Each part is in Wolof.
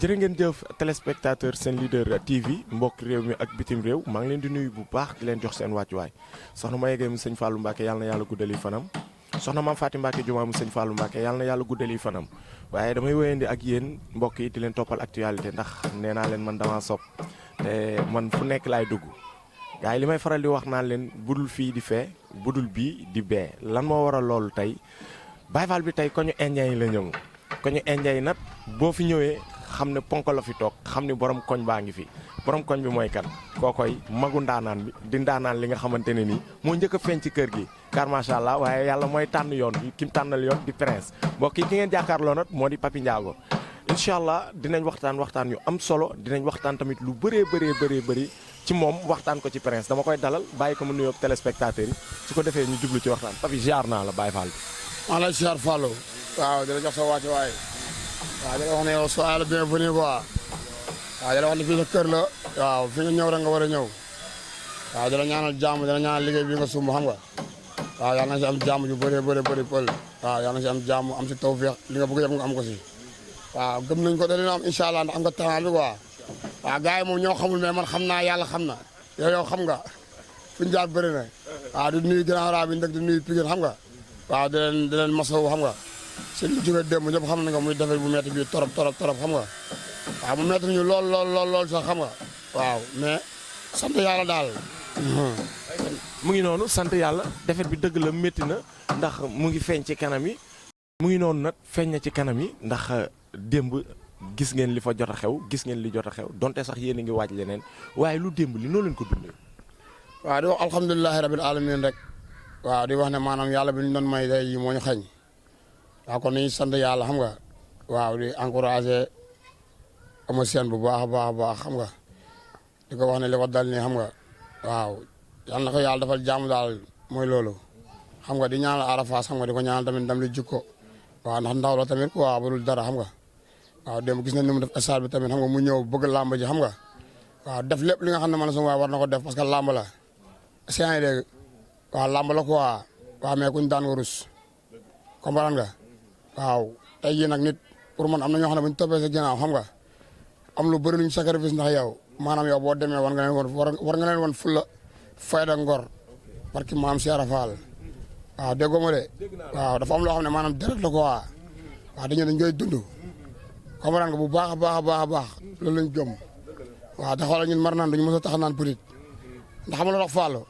jërë ngeen jëf téléspectateur seen leader TV mbokk réew mi ak bitim réew maa ngi leen di nuyu bu baax di leen jox seen wàccuwaay soxna ma yeggee mu sëñ Fallou Mbacke yàlla na yàlla guddali fanam soxna maam Fatim Mbacke Juma mu sëñ Fallou Mbacke yàlla na yàlla guddali fanam waaye damay wéyandi ak yéen mbokk yi di leen toppal actualité ndax nee naa leen man dama sopp te man fu nekk laay dugg gars yi li may faral di wax naan leen budul fii di fee budul bii di bee lan moo waral loolu tey Baye Fall bi tey ko ñu indien yi la ñëw ko ñu indien yi nag boo fi ñëwee xam ne ponk la fi toog xam ne borom koñ baa ngi fi borom koñ bi mooy kan kookoy magu ndaanaan bi di ndaanaan li nga xamante ne nii moo njëkk a feeñ ci kër gi car macha allah waaye yàlla mooy tànn yoon bi ki mu tànnal yoon di prince mbokk yi ki ngeen jàkkaarloo nag moo di Papi Ndiago incha allah dinañ waxtaan yu am solo dinañ waxtaan tamit lu bëri ci moom waxtaan ko ci prince dama koy dalal bàyyi ko mu nuyoo téléspectateurs yi su ko defee ñu jublu ci waxtaan Papi ziar naa la Baye Fall bi. maa lay ziar Fallou waaw dina jox sa wàcc waay waaw dina wax ne yow soyez le bienvenu quoi waaw dina wax ne fii sa kër la waaw fi nga ñëw rek nga war a ñëw waaw dina ñaanal jàmm dina ñaanal liggéey bi nga sumb xam nga waaw yàlla na si am jàmm ju bëri pël waaw yàlla na si am jàmm am si tawfeex li nga bëgg yëpp nga am ko si waaw gëm nañ ko te dina am incha allah ndax am nga talent bi quoi waaw gars yi moom ñoo xamul mais man xam naa yàlla xam na yow xam nga fi ñu jaar bëri na waaw di nuyu grand raa bi ndëkk di nuyu Pikine xam nga waaw di leen masawu xam nga si li jóge démb ñëpp xam nañ ko muy defee bu métti bii torop xam nga waaw mu métti ñu lool sax xam nga waaw mais sant yàlla daal. mu ngi noonu sant yàlla defet bi dëgg la métti na ndax mu ngi feeñ ci kanam yi mu ngi noonu nag feeñ na ci kanam yi ndax démb gis ngeen li fa jot a xew gis ngeen li jot a xew donte sax yéen a ngi waaj leneen waaye lu démb li noo leen ko dundee. waaw di wax alhamdulilahi rabil alamin rek waaw di wax ne maanaam yàlla bi ñu doon may day yi moo ñu xañ waaw kon nañu sant yàlla xam nga waaw di encouragé ama seen bu baax a baax xam nga di ko wax ne li ko dal nii xam nga waaw yal na ko yàlla dafal jàmm daal mooy loolu xam nga di ñaanal Arafas xam nga di ko ñaanal tamit ndam li jikko waaw ndax ndaw la tamit quoi bu dul dara xam nga waaw démb gis nañ ni mu def stade bi tamit xam nga mu ñëw bëgg làmb ji xam nga waaw def lépp li nga xam ne man sama waay war na ko def parce que làmb la sien yi dégg waaw làmb la quoi waaw mais kuñ daan nga rus comprendre nga waaw tey jii nag nit pour man am na ñoo xam ne bu ñu toppee sa ginnaaw xam nga am lu bëri luñ sacrifice ndax yow maanaam yow boo demee war nga leen woon fulla fayda ngor parce que maam Cheikh Rafal waaw déggoo ma de waaw dafa am loo xam ne maanaam deret la quoi waaw dañu dañ koy dund comprendre nga bu baax a baax loolu lañ gëm waaw te xoolal ñun mar naan duñu mos a tax naan petit ndax xam nga lu tax Fallou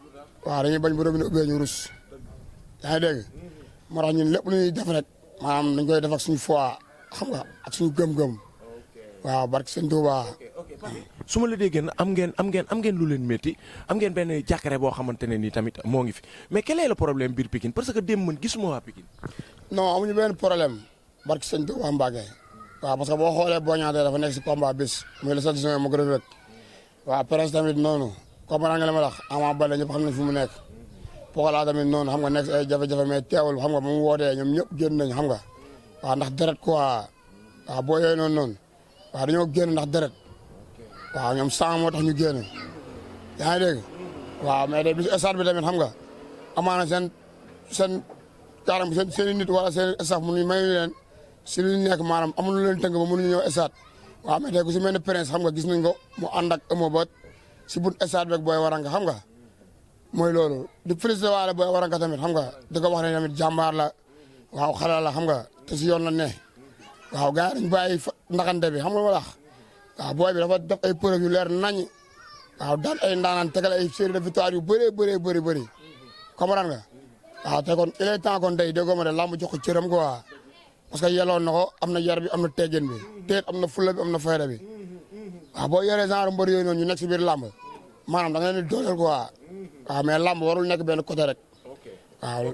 waaw dañuy bañ bu robinet ubbee ñu rus yaa ngi dégg moo tax ñun lépp lu ñuy def rek maanaam dañ koy def ak suñu foi xam nga ak suñu gëm-gëm waaw barke sëñ Tuubaa. su ma la déggee am ngeen lu leen métti am ngeen benn jàkkare boo xamante ne nii tamit moo ngi fi mais quel est le problème biir Pikine parce que démb man gisuma waa Pikine. non amuñu benn problème barke sëñ Tuubaa Mbacke waaw parce que boo xoolee boo ñaatee dafa nekk si combat bis muy le 7 juin mu gën a rëkk waaw presse tamit noonu comprendre nga li ma la wax Ama Baldé ñëpp xam nañ fi mu nekk Pokola tamit noonu xam nga nekk si ay jafe-jafe mais teewul xam nga ba mu wootee ñoom ñëpp génn nañ xam nga waaw ndax deret quoi waaw boo yooyu noonu waaw dañoo génn ndax deret waaw ñoom sang moo tax ñu génn yaa ngi dégg waaw mais day bis stade bi tamit xam nga amaana seen kaaram seen i nit wala seen staff mu may leen si lu nekk maanaam amul lu leen tënk ba mënuñu ñëw stade waaw mais tey ku si mel ne prince xam nga gis nañ ko mu ànd ak ëmmo ba si bunt stade beeg booy waranka xam nga mooy loolu di félicité waale booy waranka tamit xam nga di ko wax ne tamit jàmbaar la waaw xale la xam nga te si yoon la ne waaw gars yi dañ bàyyi ndaxante bi xam nga walax waaw booy bi dafa def ay preuve yu leer nañ waaw daan ay ndaanaan tegal ay série de victoire yu bëri comprendre nga waaw te kon il est temps kon tey déggoo ma de lamb jox ko cëram quoi parce que yeloon na ko am na yar bi am na teggin bi teet am na fulla bi am na fayda bi waaw boo yoree genre mbër yooyu noonu ñu nekk si biir lamb maanaam da nga leen di dooleel quoi waaw mais lamb warul nekk benn côté rek waaw.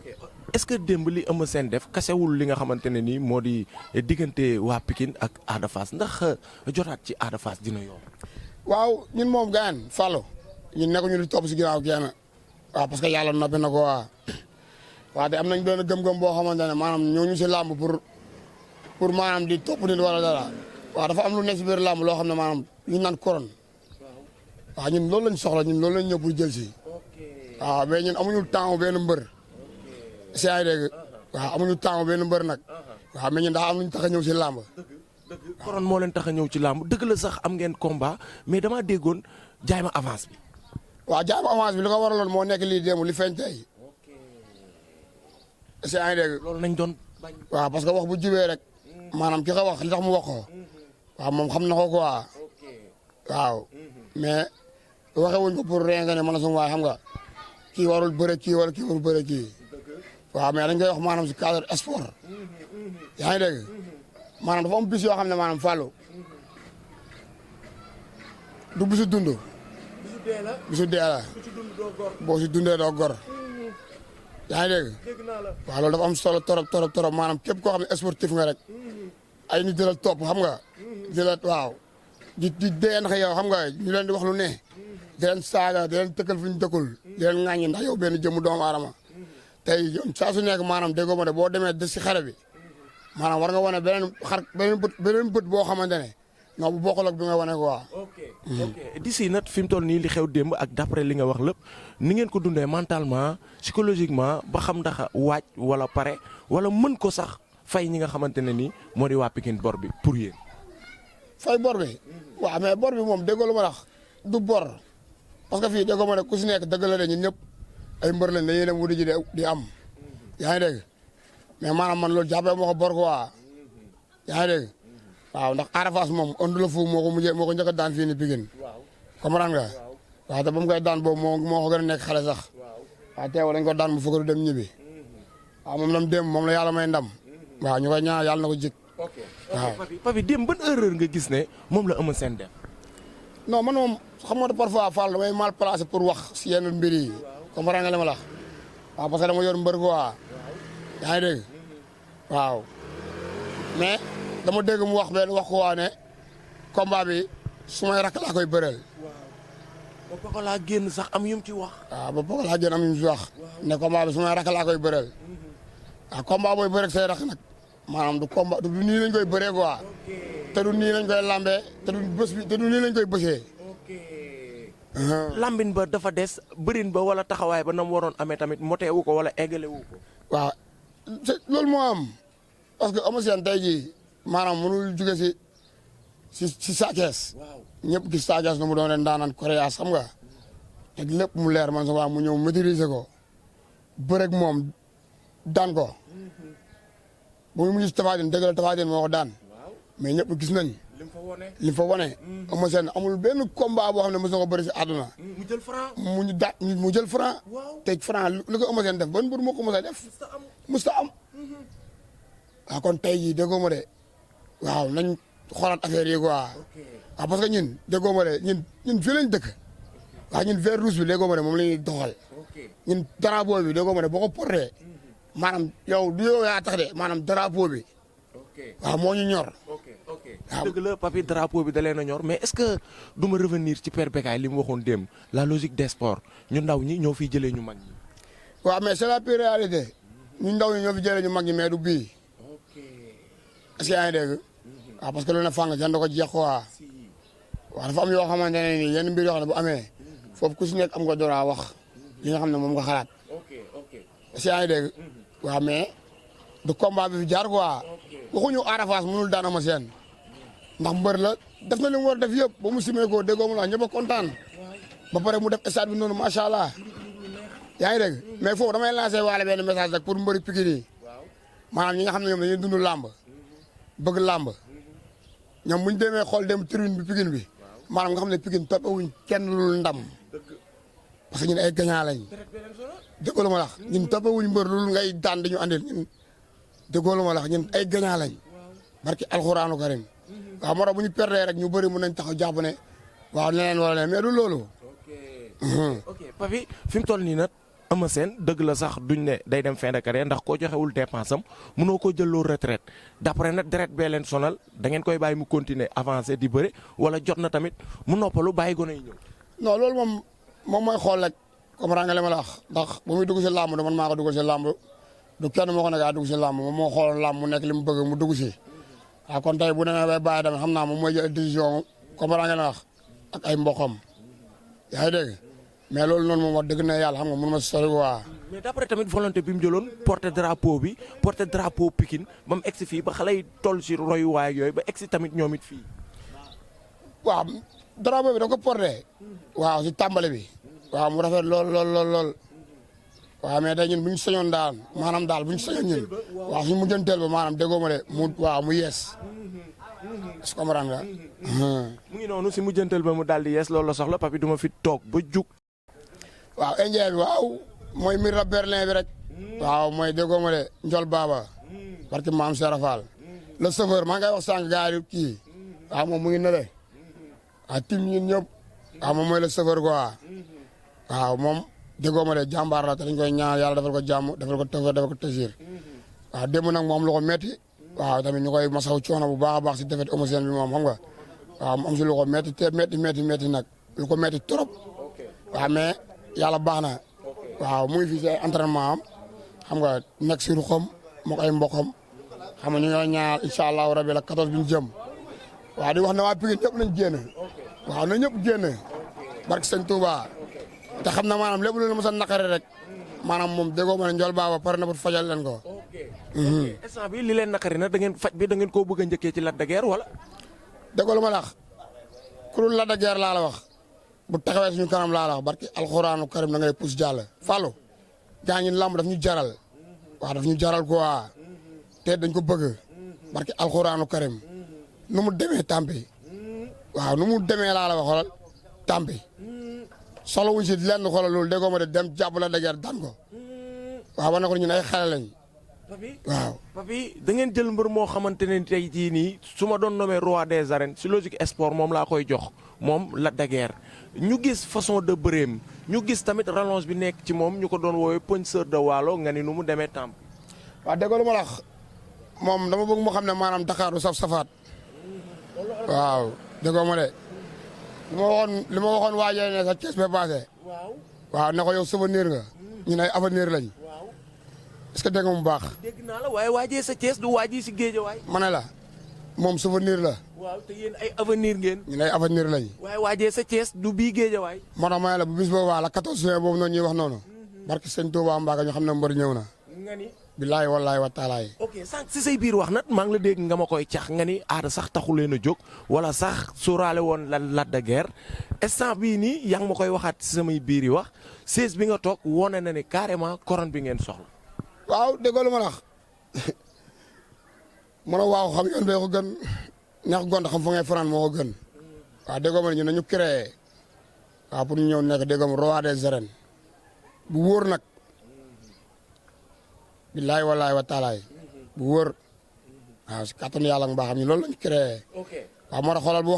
est-ce que démb li Eumeu Sène def kasewul li nga xamante ne nii moo di diggante waa Pikine ak Ada Fass ndax jotaat ci Ada Fass dina yomb. waaw ñun moom gaañ Fallou ñun nekkuñu di topp si ginnaaw kenn waaw parce que yàlla noppi na ko waaw te am nañ benn gëm-gëm boo xamante ne maanaam ñooñu si làmb pour maanaam di topp nit wala dara waaw dafa am lu nekk si biir làmb loo xam ne maanaam ñu naan koron waaw ñun loolu lañ soxla ñun loolu lañ ñëw pour jël si waaw mais ñun amuñu temps benn mbër si ay dégg waaw amuñu temps benn mbër nag waaw mais ñun daa am lu ñu tax a ñëw si làmb couronne moo leen tax a ñëw ci làmb dëgg la sax am ngeen combat mais damaa déggoon jaay ma avance bi. waaw jaay ma avance bi li ko waraloon moo nekk lii démb li feeñ tey. est-ce que yaa ngi dégg. loolu nañ doon bañ. waaw parce que wax bu jubee rek maanaam ki ko wax li tax mu wax ko waaw moom xam na ko quoi waaw mais waxe wuñ ko pour rien que ne man la sama waay xam nga kii warul bëre kii wala kii warul bëre kii waaw mais dañ koy wax maanaam si cadre sport yaa ngi dégg maanaam dafa am bis yoo xam ne maanaam Fallou du bisu dund bisu dee la boo si dundee doo gor yaa ngi dégg waaw loolu dafa am solo torop maanaam képp koo xam ne sportif nga rek ay nit di la topp xam nga di la waaw di dee ndax yow xam nga ñu leen di wax lu ne di leen saaga di leen tëkkal fu ñu dëkkul di leen ŋàññi ndax yow benn jëmu doomu aadama tey saa su nekk maanaam déggoo ma de boo demee des si xare bi maanaam war nga wane beneen bët boo xamante ne non bu bokkul ak bi nga wane quoi. ok d'ici nag fi mu toll nii li xew démb ak d'après li nga wax lépp ni ngeen ko dundee mentalement psychologiquement ba xam ndax waaj wala pare wala mën ko sax fay ñi nga xamante ne nii moo di waa Pikine bor bi pour yéen. fay bor bi waaw mais bor bi moom déggoo lu ma wax du bor parce que fii déggoo ma ne ku si nekk dëgg la de ñun ñëpp ay mbër lañ dañuy dem wuti ji di am yaa ngi dégg mais maanaam man loolu jàppee moo ko bor quoi yaa ngi dégg waaw ndax Arafas moom ondu la fu moo ko njëkk a daan fii ni Pikine comprendre nga waaw te ba mu koy daan boobu moo ko gën a nekk xale sax waaw teewul dañ ko daan mu fëgg dem ñibbi waaw moom lam dem moom la yàlla may ndam waaw ñu koy ñaan yàlla na ko jik waaw Papi démb ban erreur nga gis ne moom la Eumeu Sène def. non man moom xam nga parfois Fall damay mal placé pour wax si yenn mbir yi comprendre nga li ma la wax waaw parce que dama yor mbër quoi yaa ngi dégg waaw mais dama dégg mu wax benn wax ko waa ne combat bi su may rakk laa koy bëreel. ba Pokola génn sax am yum ci wax. waaw ba Pokola génn am yum ci wax ne combat bi su may rakk laa koy bëreel waaw combat booy bëreeg say rakk nag maanaam du combat du nii lañ koy bëree quoi te du nii lañ koy lambee te du bés bi te du nii lañ koy bësee. lambin ba dafa des bërin ba wala taxawaay ba na mu waroon amee tamit moteewu ko wala eggale wu ko. waaw loolu moo am parce que Eumeu Sène tey jii maanaam mënul jóge si Sa Thiès ñëpp gis Sa Thiès nu mu doon leen daanaan Koréas xam nga te lépp mu leer man sama mu ñëw maîtriser ko bëreg moom daan ko bu mu gis Tapha Tine dëgg la Tapha Tine moo ko daan mais ñëpp gis nañ li fa wane Eumeu Sène amul benn combat boo xam ne mos na ko bëri si àdduna mu jël franc mu jël franc te franc lu ko Eumeu Sène def ban mbër moo ko mos a def musta am waaw kon tey jii déggoo ma de waaw nañ xoolaat affaire yi quoi waaw parce que ñun déggoo ma de ñun fii lañ dëkk waaw ñun vert rouge bi déggoo ma de moom la ñuy doxal ñun drapeau bi déggoo ma de boo ko porté maanaam yow du yow yaa tax de maanaam drapeau bi waaw moo ñu ñor. waaw dëgg la Papi drapeau bi da leen a ñor mais est-ce que du ma revenir ci Père Bécaye li mu waxoon démb la logique des sports ñu ndaw ñi ñoo fiy jëlee ñu mag ñi. waaw mais c'est la pure réalité ñu ndaw ñi ñoo fi jëlee ñu mag ñi mais du bii est-ce que yaa ngi dégg waaw parce que lu ne fàng jënd ko jeex quoi waaw dafa am yoo xamante ne nii yenn mbir yoo xam ne bu amee foofu ku si nekk am nga droit wax li nga xam ne moom nga xalaat est-ce que yaa ngi dégg waaw mais du combat bi fi jaar quoi waxuñu Arafas mënul daan Eumeu Sène ndax mbër la def na li mu war def yëpp ba mu simee ko déggoo mu la ñëpp a kontaan ba pare mu def stade bi noonu macha allah yaa ngi dégg mais foofu damay lancer waale benn message rek pour mbëri Pikine yi maanaam ñi nga xam ne ñoom dañuy dund làmb bëgg làmb ñoom bu ñu demee xool dem tribune bi Pikine bi maanaam nga xam ne Pikine toppewuñ kenn lu ndam parce que ñun ay gagnant lañ déggoo lu ma wax ñun toppewuñ mbër lu ngay daan dañu andil ñun déggoo lu ma wax ñun ay gagnant lañ barki alxuraanu karim waaw moo tax bu ñu perdee rek ñu bëri mën nañ taxaw jàpp ne waaw leneen wala leneen mais du loolu. ok Papi fi mu toll nii nag Eumeu Sène dëgg la sax duñ ne day dem fin de carrière ndax koo joxewul dépense am mënoo koo jëloo retraite d'après nag deret bee leen sonal da ngeen koy bàyyi mu continuer avancer di bëre wala jot na tamit mu noppalu bàyyi gone yi ñëw. non loolu moom mooy xool rek comprendre nga li ma la wax ndax bu muy dugg si làmb du man maa ko dugg si làmb du kenn moo ko nekk a dugg si làmb moom moo xool làmb mu nekk li mu bëgg mu dugg si. waaw kon tey bu demee bay bàyyi tamit xam naa moom mooy jël décision comprendre nga li ma wax ak ay mboqam yaa ngi dégg mais loolu noonu moom wax dëgg na yàlla xam nga mënu ma sori waa mais d'après tamit volonté bi mu jëloon porter drapeau Pikine ba mu egsi fii ba xale yi toll si royuwaay yooyu ba egsi tamit ñoom it fii. waaw drapeau bi da ko porté. waaw si tàmbali bi. waaw mu rafet lool. waaw mais tey ñun bu ñu sañoon daal maanaam daal bu ñu sañoon ñun. waaw suñu mujjanteel ba maanaam déggoo ma de mu yees. est-ce que comprendre nga. mu ngi noonu si mujjanteel ba mu daal di yees loolu la soxla papi duma fi toog ba jug. waaw indien bi waaw mooy Mira Berlin bi rek. waaw mooy déggoo ma de Ndiol Baba. parce que maam Serafal. le chauffeur maa ngi koy wax sànq gars yi kii. waaw moom mu ngi nële. waaw tim ñun ñëpp. waaw moom mooy le chauffeur quoi. waaw moom déggoo ma de jàmbaar la te dañ koy ñaan yàlla defal ko jàmm defal ko tawfeex defal ko tasiir. waaw démb nag moom lu ko metti waaw tamit ñu koy masaw coono bu baax a baax si defet homogène bi moom xam nga. waaw mu am si lu ko metti te metti nag lu ko metti trop. waaw mais yàlla baax na. waaw mu ngi fii si ay entraînement am xam nga nekk si ruxam moog ay mboqam xam nga ñu ngi ñaan incha allahu rabi la 14 bi ñu jëm. waaw di wax ne waa Pikine ñëpp nañ génn. waaw na ñëpp génn. barke sëñ Touba. te xam na maanaam lépp lu leen mos a naqare rek maanaam moom déggoo ma ne Ndiol Baba pare na pour fajal leen ko. instant bi li leen naqari na da ngeen faj bi da ngeen koo bëgg a njëkkee ci Lac de Guiers wala. déggoo lu ma la wax ku dul Lac de Guiers laa la wax bu taxawee suñu kanam laa la wax barki alxuraanu karim da ngay pousse jàll. Fallou gaa ñi lamb daf ñu jaral waaw daf ñu jaral quoi te dañ ko bëgg barki alxuraanu karim nu mu demee tàmpi waaw nu mu demee laa la wax xoolal tàmpi soxla wuñ si lenn xoolal loolu déggoo ma de dem jàpp Lac de Guiers daan ko waaw war na ko ñun ay xale lañ. waaw papi da ngeen jël mbër moo xamante ne tey jii nii su ma doon nommé roi des arènes si logique sport moom laa koy jox moom Lac de Guiers ñu gis façon de bëreem ñu gis tamit rallonge bi nekk ci moom ñu ko doon woowee puncheur de waalo nga ni nu mu demee tàmp. waaw dégg lu ma la wax moom dama bëgg mu xam ne maanaam Dakar du saf-safaat waaw déggoo ma de li ma waxoon waajee ne sa Thiès ba passé waaw ne ko yow souvenir nga ñu ne avenir lañ. est-ce que dégg nga mu baax. dégg naa la waaye waajee sa Thiès du waajee si géejawaay. ma ne la moom souvenir la. waaw te yéen ay avenir ngeen. ñu ay avenir lañ. waaye waajee sa Thiès du bii géejawaay. moo tax ma ne la bu bis boobaa la 14 juin boobu noonu ñuy wax noonu. barke sëñ Touba Mbacke ñu xam ne mbër ñëw na. nga ni. billaay wallaay wa taalaay. ok sànq si say biir wax nag maa ngi la dégg nga ma koy cax nga ni aada sax taxu leen a jóg wala sax sóoraale woon la Lac de Guiers instant bii nii yaa ngi ma koy waxaat si samay biir yi wax 16 bi nga toog wone na ni carrément couronne bi ngeen soxla. waaw déggoo lu ma la wax ma ne waaw xam yoon bee ko gën neex gont xam fa ngay fanaan moo ko gën waaw déggoo ma ne ñu nañu créé waaw pour ñu ñëw nekk déggoo ma roi des arènes bu wóor nag billaay wallaay wa taalaay bu wóor waaw si kàttanu yàlla nga baaxam ñu loolu lañu créé waaw moo tax xoolal bu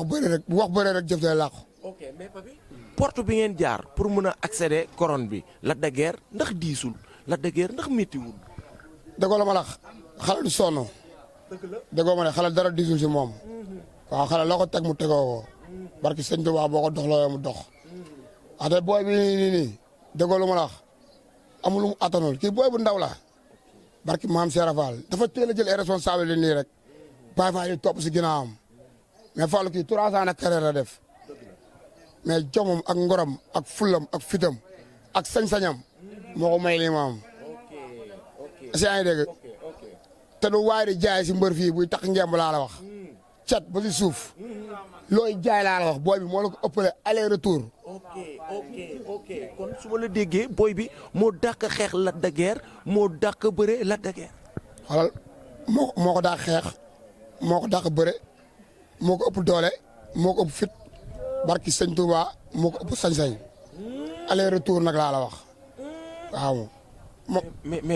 wax bëree rek jëf day làqu. ok mais papi porte bi ngeen jaar pour mën a accéder couronne bi Lac de Guiers ndax diisul Lac de Guiers ndax méttiwul. déggoo la ma la xale du sonn. déggoo ma ne xale dara diisul si moom. waaw xale loo ko teg mu tegoo ko. barki sëñ Tuubaa boo ko dox loo mu dox. wax dëgg booy bi nii déggoo la ma la amul lu mu attanul kii booy bu ndaw la. barki maam Serafal dafa teel a jël ay responsabilité nii rek. bàyyi faa yi topp si ginnaawam. mais Fallou kii 3 ans de carrière la def. mais jomam ak ngoram ak fulam ak fitam ak sañ-sañam. moo ko may lii ma am. si yaa ngi dégg te du waay di jaay si mbër fii buy tax ngemb laa la wax. cat ba si suuf. looy jaay laa la wax booy bi moo la ko ëppale aller retour. ok kon su ma la déggee booy bi moo dàq xeex Lac de Guiers moo dàq bëre Lac de Guiers. xoolal moo ko dàq xeex moo ko dàq bëre moo ko ëpp doole moo ko ëpp fit barki sëñ Touba moo ko ëpp sañ-sañ aller retour nag laa la wax. waaw.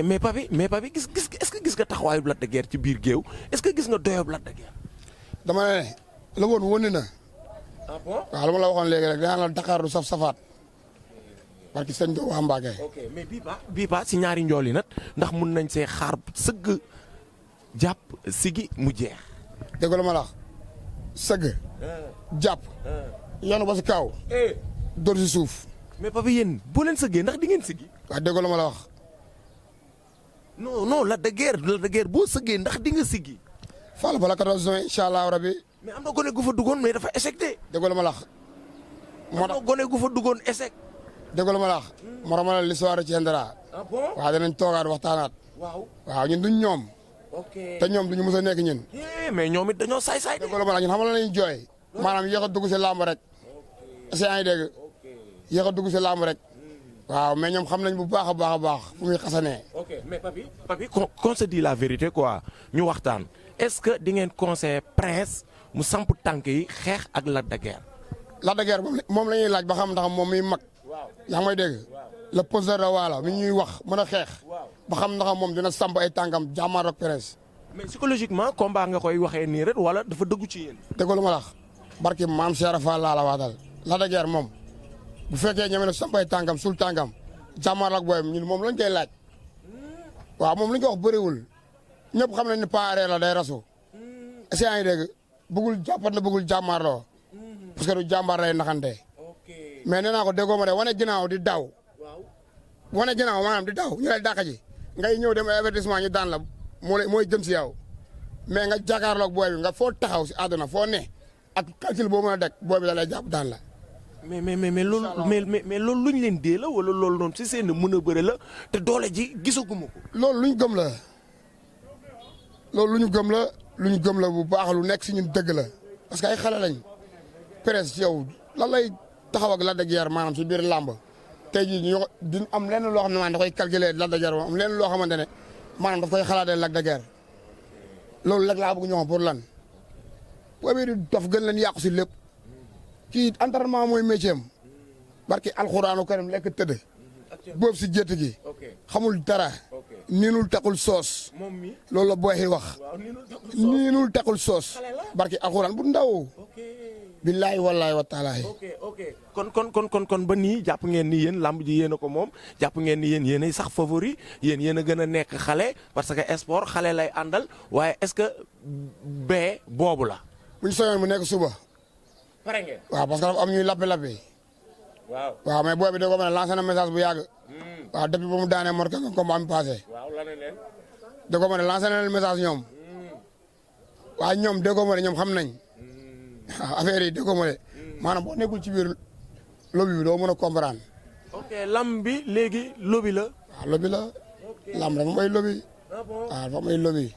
mais papi gis est-ce que gis nga taxawaayu Lac de Guiers ci biir géew est-ce que gis nga doyoob Lac de Guiers. dama ne la woon wëndi na. ah bon waaw lu ma la waxoon léegi rek dinaa la Dakar du saf-safaat parce que sëñ Touba Mbacke. ok mais bii ba si ñaari njool yi nag ndax mun nañ see xaar sëgg jàpp sigi mu jeex. dégg nga lu ma la wax sëgg. jàpp. yanu ba si kaw. dóor si suuf. mais papi yéen boo leen sëggee ndax di ngeen sigi. waaw dégg nga lu ma la wax. non Lac de Guiers boo sëggee ndax di nga sigi. Fall bala 14 juin incha allah rabi. mais am na gone gu fa duggoon mais dafa échec de. dégg nga lu ma la wax. moo tax gone gu fa duggoon échec. dégg nga lu ma la wax. moo tax ma ne l'histoire tiendra. ah bon waaw danañ toogaat waxtaanaat. waaw ñun duñ ñoom. ok te ñoom duñu mës a nekk ñun. mais ñoom it dañoo saay-saay. dëgg la ma la ñun xam nga lañuy jooy. maanaam yéex a dugg si làmb rek. est-ce que yaa ngi dégg yéex a dugg si làmb rek. waaw mais ñoom xam nañ bu baax a baax a baax fu muy xasanee. ok mais papi qu'on se dit la vérité quoi ñu waxtaan est-ce que di ngeen conseiller Prince mu samp tànk yi xeex ak Lac de Guiers. Lac de Guiers moom la ñuy laaj ba xam ndax moom miy mag. yaa ngi may dégg. le poseur de Waalo mi ñuy wax mën a xeex. ba xam ndax moom dina samp ay tànkam jàmmaar ak Prince. mais psychologiquement combat nga koy waxee nii rek wala dafa dëggu ci yéen. dégg lu ma la wax barki maam Cheikh Fall laa la waatal Lac de Guiers moom bu fekkee ñeme na samp ay tànkam suul tànkam jàmmaar ak booyam ñun moom lañ koy laaj. waaw moom li ñu ko wax bëriwul ñëpp xam nañ ne paaree la day rasu. est-ce que yaa ngi dégg bëggul jàppat na bëggul jàmmaarloo parce que du jàmbaar lay naxante. mais nee naa ko déggoo ma de wane ginnaaw di daw. wane ginnaaw maanaam di daw ñu lay dàq ji ngay ñëw dem avertissement ñu daan la mooy jëm si yow mais nga jàkkaarloog booy bi nga foo taxaw si àdduna foo ne ak calcul boo mën a deg booy bi da lay jàpp daan la. mais loolu mais loolu luñ leen dee la wala loolu noonu si seen mën a bëre la te doole ji gisaguma ko. loolu luñ gëm la loolu lu ñu gëm la lu ñu gëm la bu baax lu nekk si ñun dëgg la parce que ay xale lañ presque yow lan lay taxaw ak Lac de Guiers maanaam si biir làmb tey jii ñu di am lenn loo xam ne maanaam da koy calculer Lac de Guiers am lenn loo xamante ne maanaam daf koy xalaatee Lac de Guiers loolu rek laa bëgg ñu wax pour lan boo bii di dof gën leen yàqu si lépp kii entraînement mooy métier am barki alxuraanu karim lekk tëdd boobu si jétt gi xamul dara niinul taxul soos loolu la booy wax niinul taxul soos barki alxuraan bu ndaw billaay wallaay wa taalaay kon ba nii jàpp ngeen ni yéen lamb ji yéen a ko moom jàpp ngeen ni yéen yéenay sax favori yéen a gën a nekk xale parce que sport xale lay àndal waaye est-ce que bee boobu la bu ñu soñoon mu nekk suba pare ngeen waaw parce que dafa am ñuy lappe waaw mais booy bi da ko mën a lancé na message bu yàgg waaw depuis ba mu daanee Mor Kang combat mi passé da ko mën a lancé na leen message ñoom waaw ñoom da ko mën a ñoom xam nañ waaw affaire yi da ko mën a maanaam boo nekkul ci biir lobby bi doo mën a comprendre. ok lamb bi léegi lobby la. waaw lobby la lamb dafa may lobby. waaw dafa may lobby.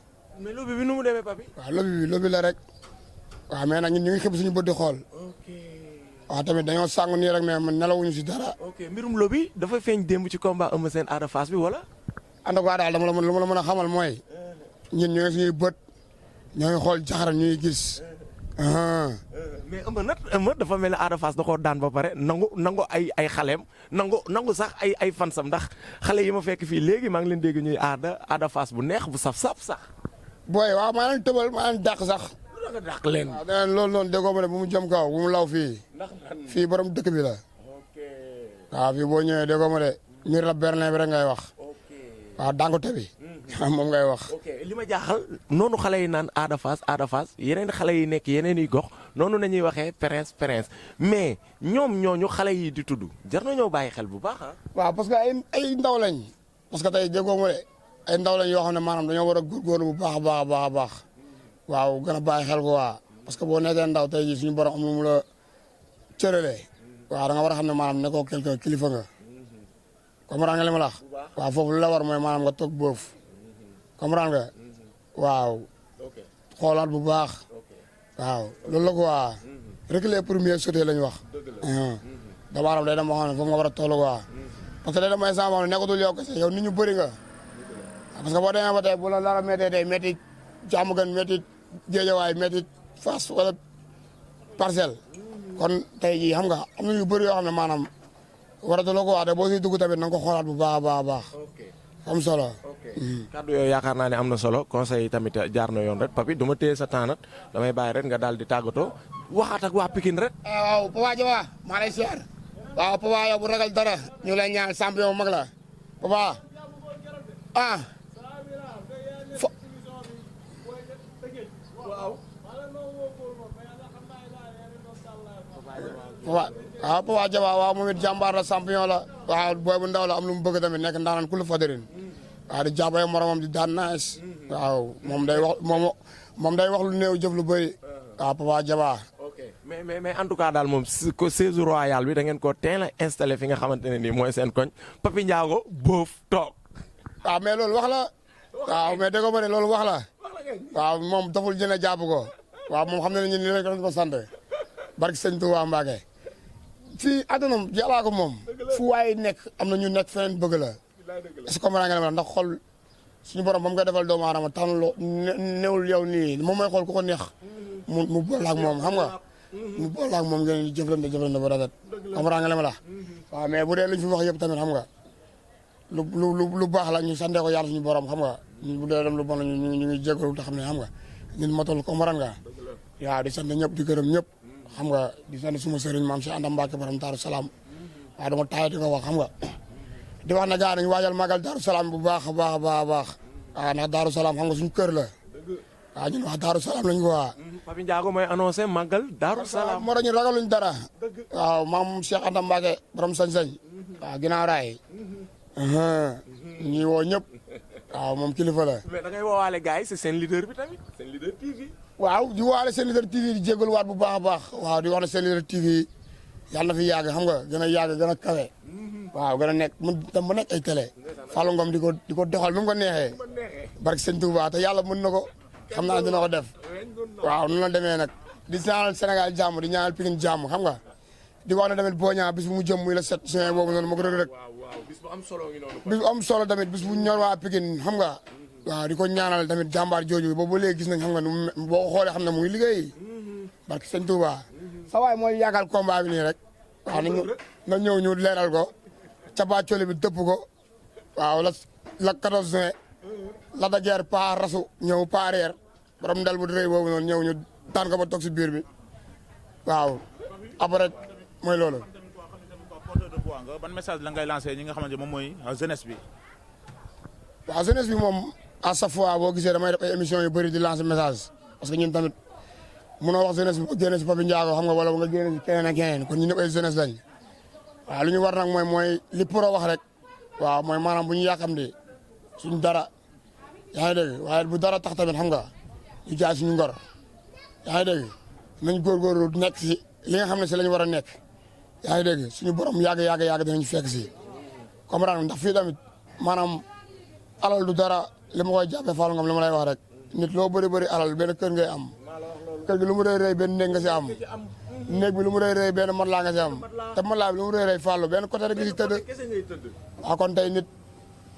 mais lobby bi nu mu demee papi. waaw lobby bi lobby la rek waaw mais nag ñun ñu ngi xëpp suñu bët di xool. waaw tamit dañoo sàngu nii rek mais man nelawuñu si dara. ok mbirum lobby dafa feeñ démb ci combat Eumeu Sène Ada Fass bi wala. en tout cas daal dama la mën a xamal mooy ñun ñoo ngi suñuy bët ñoo ngi xool jaxara ñuy gis. mais Eumeu dafa mel ni Ada Fass da koo daan ba pare nangu ay xaleem nangu sax ay fansam ndax xale yi ma fekk fii léegi maa ngi leen dégg ñuy Ada Fass bu neex bu saf sax. booy waaw maa leen tëbal maa leen dàq sax. nga dàq leen. waaw danañ loolu noonu déggoo ma ne bu mu jëm kaw bu mu law fii. fii borom dëkk bi la. waaw fii boo ñëwee déggoo ma de miir la Berlin bi rek ngay wax. waaw Dangote bi. moom ngay wax. ok li ma jaaxal noonu xale yi naan Ada Fass yeneen xale yi nekk yeneen i gox noonu nañuy waxee Prince mais ñoom ñooñu xale yi di tudd jar na ñoo bàyyi xel bu baax ah. waaw parce que ay ndaw lañ. parce que tey déggoo ma de ay ndaw lañ yoo xam ne maanaam dañoo war a góorgóorlu bu baax a baax. waaw gën a bàyyi xel ko waa parce que boo nekkee ndaw tey jii suñu borom am lu mu la cëralee waaw da nga war a xam ne maanaam nekkoo quelque kilifa nga comprendre nga li ma la wax waaw foofu lu la war mooy maanaam nga toog boof comprendre nga waaw xoolaat bu baax waaw loolu la ko waa reculer premier sauter lañ wax dama aram day dem wax ne foofu nga war a toll quoi parce que day dem instant boo xam ne nekkatul yow kese yow nit ñu bëri nga parce que boo demee ba tey bu la lara méttee tey métti jàmm gan métti géejawaay métti Fass wala Parcelles kon tey jii xam nga am na yu bëri yoo xam ne maanaam waratuloo ko wax de boo siy dugg tamit na nga ko xoolaat bu baax a baax am solo. kaddu yooyu yaakaar naa ne am na solo conseil yi tamit jaar na yoon rek papi du ma téye sa temps nag damay bàyyi rek nga daal di tàggatoo waxaat ak waa Pikine rek. waaw Papa Jawa maa lay siyaar waaw Papa yow bu ragal dara ñu lay ñaan champion mag la Papa ah. waaw Papa Jawa waaw moom it jàmbaar la champion la waaw booy bu ndaw la am lu mu bëgg tamit nekk ndaanaan ku la fadarin waaw di jàppale moromam di daan naas waaw moom day wax lu néew jëf lu bëri waaw Papa Jawa mais en tout cas daal moom séjour royal bi da ngeen ko teel a installé fi nga xamante ne nii mooy seen koñ Papi Ndiago boof toog. waaw mais loolu wax la waaw mais dégg nga ma ne loolu wax la waaw moom daful jën a jàpp ko waaw moom xam na ne ñun nii lañ ko sant barke sëñ Touba Mbacke fii àdduna yàllaa ko moom fu waaye nekk am na ñu nekk feneen bëgg la est-ce que comprendre nga ne ndax xol suñu borom ba mu koy defal doomu aadama tànn loo newul yow nii moom mooy xool ku ko neex mu boole ak moom xam nga mu boole ak moom ngeen di jëflante ba rafet comprendre nga li ma la waaw mais bu dee luñ fi wax yëpp tamit xam nga lu baax la ñu sante ko yàlla suñu borom xam nga bu dee dem lu bon la ñu ngi jégalu te xam ne xam nga ñun matul comprendre nga waaw di sant ñëpp di gërëm ñëpp xam nga di sant suma sëriñ maam si Anta Mbacke borom Daaru Salaam waaw dama taay di ko wax xam nga di wax na gaa nañu waajal magal Daaru Salaam bu baax a baax a baax a baax waaw ndax Daaru Salaam xam nga suñu kër la waaw ñun wax Daaru Salaam lañ ko waa Papi Ndiago mooy annoncé magal Daaru Salaam moo tax ñu ragaluñ dara waaw maam Cheikh Anta Mbacke borom sañ-sañ waaw ginnaaw raay ñi woo ñëpp waaw moom kilifa la mais da ngay woowaale gars yi c'est seen leader bi tamit seen leader TV. waaw di waale seen leader TV di jégalu waat bu baax a baax waaw di wax ne seen leader TV yàlla na fi yàgg xam nga gën a yàgg gën a kawe waaw gën a nekk mu dem ba nekk ay télé Fallou Ngom di ko doxal bi mu ko neexee barke sëñ Touba te yàlla mën na ko xam naa dina ko def waaw noonu la demee nag di ñaanal Sénégal jàmm di ñaanal Pikine jàmm xam nga di wax ne tamit Boña bis bu mu jëm muy la 7 juin boobu noonu ma ko rek bis bu am solo ngi noonu. bis bu am solo tamit bis bu ñor waa Pikine xam nga waaw di ko ñaanal tamit jàmbaar jooju boobu ba léegi gis nañ xam nga boo ko xoolee xam ne muy liggéey barke sëñ Touba sa waay mooy yaakaar combat bi nii rek waaw na ñëw ñu leeral ko capaa coli bi dëpp ko waaw la 14 juin la da guerre pa rasu ñëw pa arrière borom ndel bu rëy boobu noonu ñëw ñu daan ko ba toog si biir bi waaw après mooy loolu. porteur de voix nga ban message la ngay lancé ñi nga xamante moom mooy jeunesse bi. waaw jeunesse bi moom à chaque fois boo gisee damay def ay émissions yu bëri di lancer message parce que ñun tamit munoo wax jeunesse bi ba génne si Papi Ndiago xam nga wala nga génne si keneen ak keneen kon ñu ñëpp ay jeunesse lañ waaw li ñu war nag mooy li pro wax rek waaw mooy maanaam bu ñu yàkkamti suñ dara yaa ngi dégg waaye bu dara tax tamit xam nga ñu jaay suñu ngor yaa ngi dégg nañ góorgóorlu nekk si li nga xam ne si la ñu war a nekk yaa ngi dégg suñu borom yàgg dinañ fekk si comprendre ndax fii tamit maanaam alal du dara li ma koy jàppee Fallou Ngom li ma lay wax rek nit loo bëri alal benn kër ngay am kër gi lu mu rëy benn néeg nga si am néeg bi lu mu rëy benn matelas nga si am te matelas bi lu mu rëy Fallou benn côté rek si tëdd waaw kon tey nit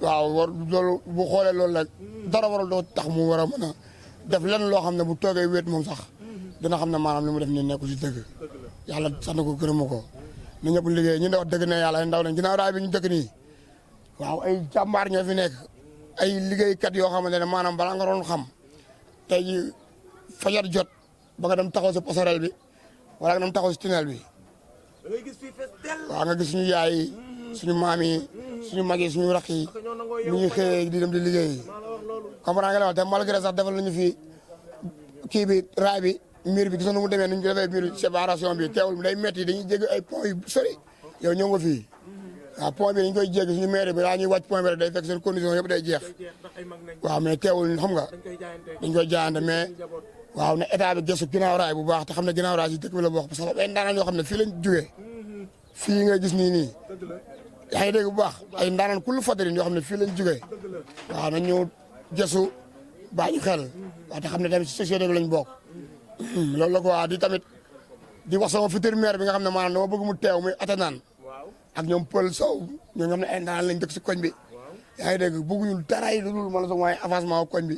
waaw war loolu bu xoolee loolu rek dara waral doo tax mu war a mën a def lenn loo xam ne bu toogee wéet moom sax dina xam ne maanaam li mu def nii nekkul si dëgg yàlla sant ko gërëma ko na ñëpp liggéey ñu ne wax dëgg ne yàlla ay ndaw lañ ginnaaw raay bi ñu dëkk nii waaw ay jàmbaar ñoo fi nekk ay liggéeykat yoo xamante ne maanaam balaa nga doon xam tey ji fajar jot ba nga dem taxaw si passerelle bi wala nga dem taxaw si tunnel bi waaw nga gis suñu yaay yi suñu maam yi suñu mag yi suñu rakk yi ñu ngi xëyee di dem di liggéey comprendre nga la wax te malgré sax defal nañu fi kii bi raay bi mur bi gis nga nu mu demee nu ñu defee mur séparation bi teewul day métti dañuy jéggi ay pont yu sori yow ñëw nga fii waaw pont bi dañu koy jéggi suñu maire bi daa ñuy wàcc point bi rek day fekk seen condition yëpp day jeex waaw mais teewul xam nga dañ koy jaayante mais waaw ne état bi gëstu ginnaaw raay bu baax te xam ne ginnaaw raay si dëkk bi la bokk parce que ay ndaanaan yoo xam ne fii lañ jógee fii nga gis nii yaa ngi dégg bu baax ay ndaanaan kullu fadarin yoo xam ne fii lañ jógee waaw nañ ñëw gëstu bàyyi xel waaw te xam ne tamit si société bi lañ bokk loolu la ko waa di tamit di wax sama futur maire bi nga xam ne maanaam dama bëgg mu teew muy Atanaan ak ñoom Pël Sow ñoo xam ne ay ndaanaan lañ dëkk si koñ bi yaa ngi dégg bëgguñu dara yi lu dul ma la soog waaye avancement koñ bi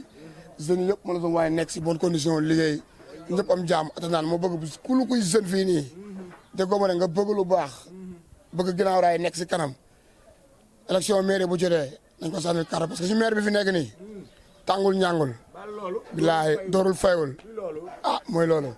jeunes yëpp ma la soog waaye nekk si bonne condition liggéey ñëpp am jàmm Atanaan moo bëgg ku lu kuy jeune fii nii déggoo ma ne nga bëgg lu baax bëgg ginnaaw raay nekk si kanam élection maire bu jotee nañ ko sànni carte parce que si maire bi fi nekk nii tàngul ñàngul bilaay doorul faywul ah mooy loolu